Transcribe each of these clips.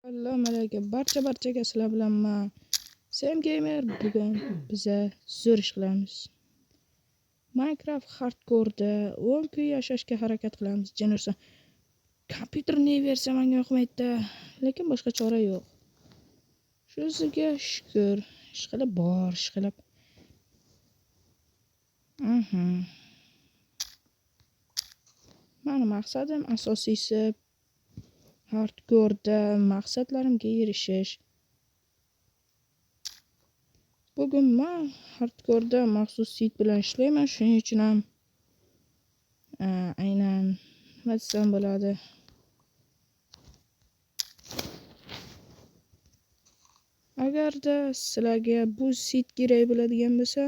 Assalomu alaykum barchaga sizlar bilan man Sam Gamer. Bugun biza zo'r ish qilamiz. Minecraft hardcore'da 10 kun yashashga harakat qilamiz. Jin ursin. Kompyuterni versiya menga yoqmaydi, lekin boshqa chora yo'q. Shusiga shukur. Ishqilib bor, ishqilib. Mani maqsadim asosiysi hardcore'da maqsadlarimga erishish. Bugun man hardcore'da maxsus seed bilan ishlayman, shuning uchun ham aynan nima desam bo'ladi. Agarda sizlarga bu seed kerak bo'ladigan bo'lsa,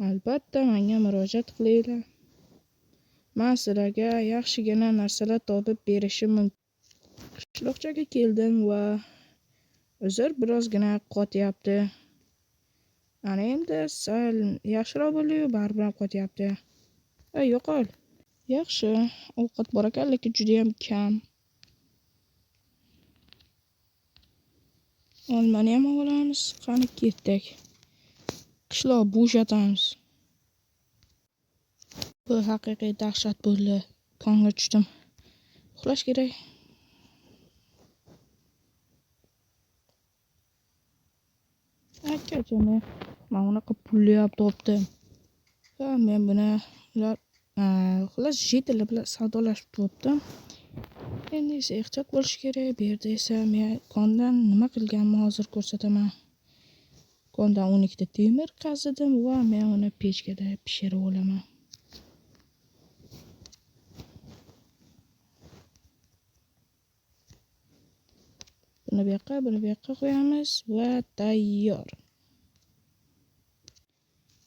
albatta menga murojaat qilinglar. Men sizlarga yaxshigina narsalar topib berishim mumkin. Qishloqchaga keldim va uzr, birozgina qotyapti. Ana endi sal yaxshiroq bo'ldi-yu, baribir ham qotyapti. Ey, yo'qol. Yaxshi, ovqat bor ekan, lekin juda ham kam. Olmani ham olamiz. Qani ketdik. Qishloq bo'shatamiz. Bu haqiqiy dahshat bo'ldi. Konga tushdim. Uxlash kerak. Akacha, men unaqa pulli ham topdim. Va men buni ular xullas jitellar bilan savdolashib topdim. Endi esa ehtiyot bo'lish kerak. Bu yerda esa men kondan nima qilganimni hozir ko'rsataman. Kondan 12 ta temir qazidim va men uni pechkada pishirib olaman. Buni bu yoqqa, buni bu yoqqa qo'yamiz va tayyor.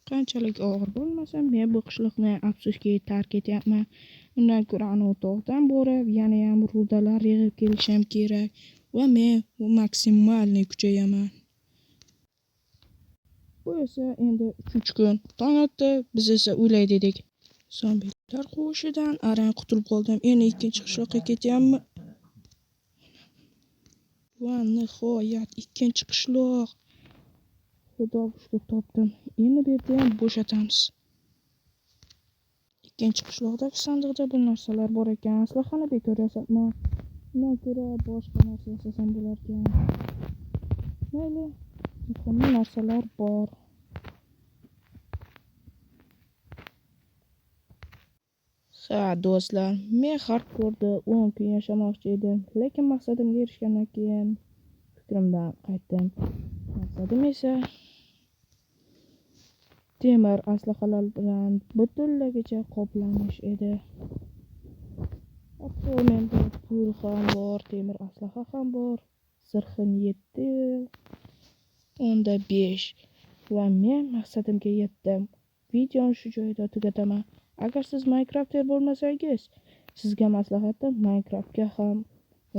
Qanchalik og'ir bo'lmasa, men bu qishloqni afsuski tark etyapman. Undan ko'ra anavi tog'dan borib, yana ham rudalar yig'ib kelishim kerak va men maksimalniy kuchayaman. Bu esa endi 3 kun tong otdi, biz esa o'lay dedik. Zombilar qo'shidan arang qutulib qoldim. Endi ikkinchi qishloqqa ketyapman. Va nihoyat ikkinchi qishloq. Xudoga shukr topdim. Endi bu yerda ham bo'shatamiz. Ikkinchi qishloqdagi sandiqda bu narsalar bor ekan. Aslahani bekor yasabman. Undan ko'ra boshqa narsa yasasam bo'larkan. Mayli, muhim narsalar bor. Ha, do'stlar, men hardcore'da 10 kun yashamoqchi edim, lekin maqsadimga erishgandan keyin fikrimdan qaytdim. Maqsadim esa temir aslahalar bilan butunligicha qoplanish edi. Hatto menda pul ham bor, temir aslaha ham bor. Zirhim 7.5 va men maqsadimga yetdim. Videoni shu joyda tugataman. Agar siz Minecrafter bo'lmasangiz, sizga maslahatim Minecraftga ham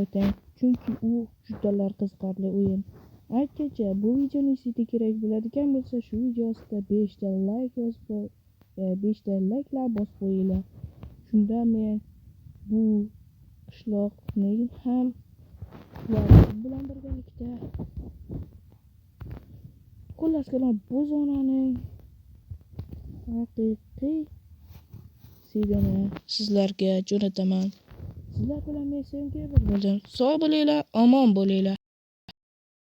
o'ting, chunki u judalar qiziqarli o'yin. Aytgancha, bu videoning sizga kerak bo'ladigan bo'lsa, shu video ostida 5 ta like yozib, 5 ta likelar bosib qo'yinglar. Shunda men bu qishloqning ham va bilan birgalikda xullas kalom bu zonaning haqiqiy seedini sizlarga jo'nataman. Sizlar bilan men Sam Gamer bo'ldim. Sog' bo'linglar, omon bo'linglar.